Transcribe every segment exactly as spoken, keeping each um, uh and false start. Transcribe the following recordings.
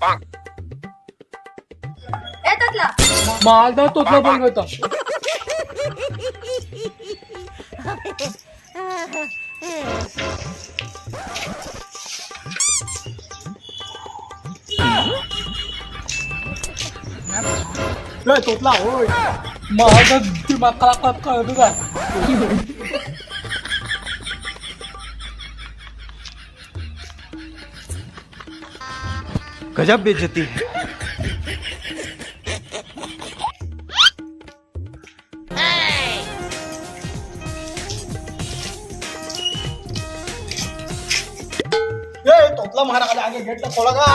ए तोतला। मालदा तोतला बोल बेटा। ए तोतला, ओए। मालदा दिमाग खराब कर, कर दूंगा। गजब बेइज्जती है। ए, तोतला मारा का आगे गेट ला खोला का।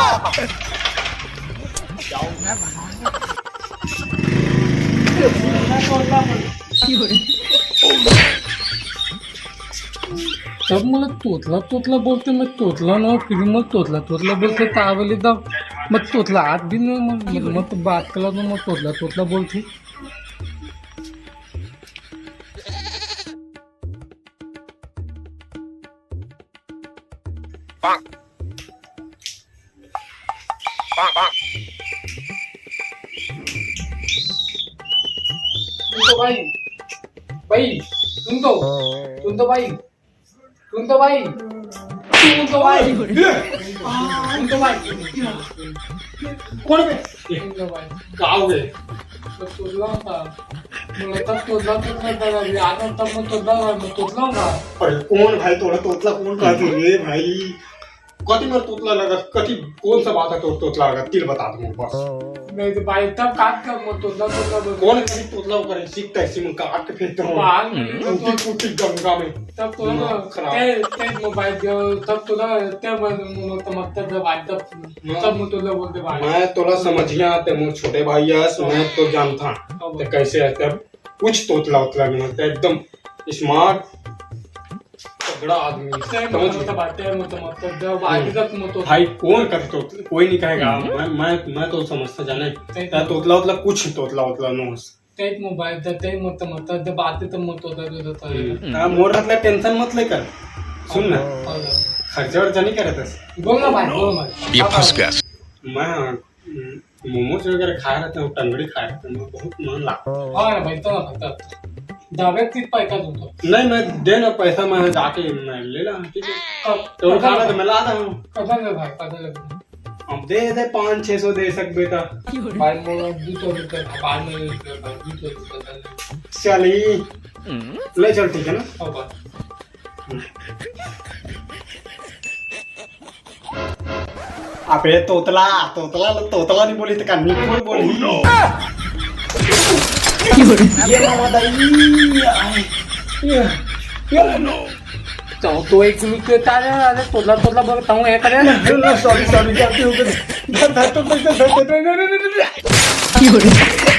तब मोला तोतला तोतला बोलथे, मैं तोतला ना, फिर मोला तोतला तोतला बोलथे, तावले तब मैं तोतला आज भी नहीं, मैं, मैं तो बात कला तो मैं तोतला तोतला बोलथे। सुन तो भाई, भाई, सुन तो, सुन तो भाई, सुन तो भाई, सुन तो भाई, सुन तो भाई। कौन बे? सुन तो भाई। का हो गए? तो तोतला था। बोला, तब तोतला, तोतला था, अभी आना, तब मैं तोतला था, मैं तोतला हूँ ना। अरे कौन भाई, तोला तोतला कौन कहथे रे भाई? कति मोर तोतला लगा, कति, कौन सा बात है तोर तोतला लगा, तिल बता दे बस। नहीं तो भाई, तब का कर, मैं तोतला, तोतला बोल। कौन करी तोतला करे, सीखता है सिम काट के फेंकता हूँ। बाहर में टूटी तो टूटी गंगा में। तब तो ना, दिमाग खराब। ते, ते मोबाइल जो, तब तो ना, ते मैं, मैं, मैं, तब, तब, तब, हाँ। तब मैं तोतला बोलते भाई। मैं तोला समझिया, ते मोर छोटे भाई आस, मैं तो जानता। हाँ। ते कैसे है तब? कुछ तोतला उतला नहीं होता, एकदम स्मार्ट, तगड़ा आदमी, सही समझ मतलब गए? बात है, मतलब, मतलब, जब हम्म। आगे तक मतलब भाई, कौन कर तो, कोई नहीं कहेगा। हम्म। मैं, मैं, मैं तो समझता जाने, सही क्या तोतला उतला, कुछ तोतला उतला नो। तेज मोबाइल था, तेज मतलब, मतलब, जब आते तब मतलब, तोतला, तोतला, तोतला। हम्म। हाँ, मोर मतलब टेंशन मत लेकर, सुन ना, हाँ। खर्चा वर्चा नहीं करे थे। बोल ना भाई, बोल ना। ये फंस गया। मैं, हम्म, मोमोज वगैरह खाए रहते हैं, टंगड़ी खाए रहते हैं, बहुत मन लागता। हाँ रे भाई, तो ना भाई, तो जावे कि पैसा दो तो। नहीं, मैं दे ना पैसा, मैं जाके मैं ले ला, ठीक है? कब? तो कब? खाना तो मैं ला रहा हूँ। कब ले भाई, कब ले? अब दे दे, पाँच छः सौ दे सक बेटा। भाई, मोला दू सौ रुपया, भाई, मोला दू सौ रुपया, भाई, दू सौ रुपया दे दे। चल, ये ले चल, ठीक है ना? हाँ, बस। अबे तोतला, तोतला, तोतला नहीं बोली तो का निकोल बोली। ये मामा दाई, ये, ये, ये। तो, तो एक मिनट के तारे, अरे तोतला, तोतला बोल, ताऊ है करे। सॉरी, सॉरी, गलती हो गई। धर, धर, तो, तो, तो, तो, तो, तो, तो, तो, तो।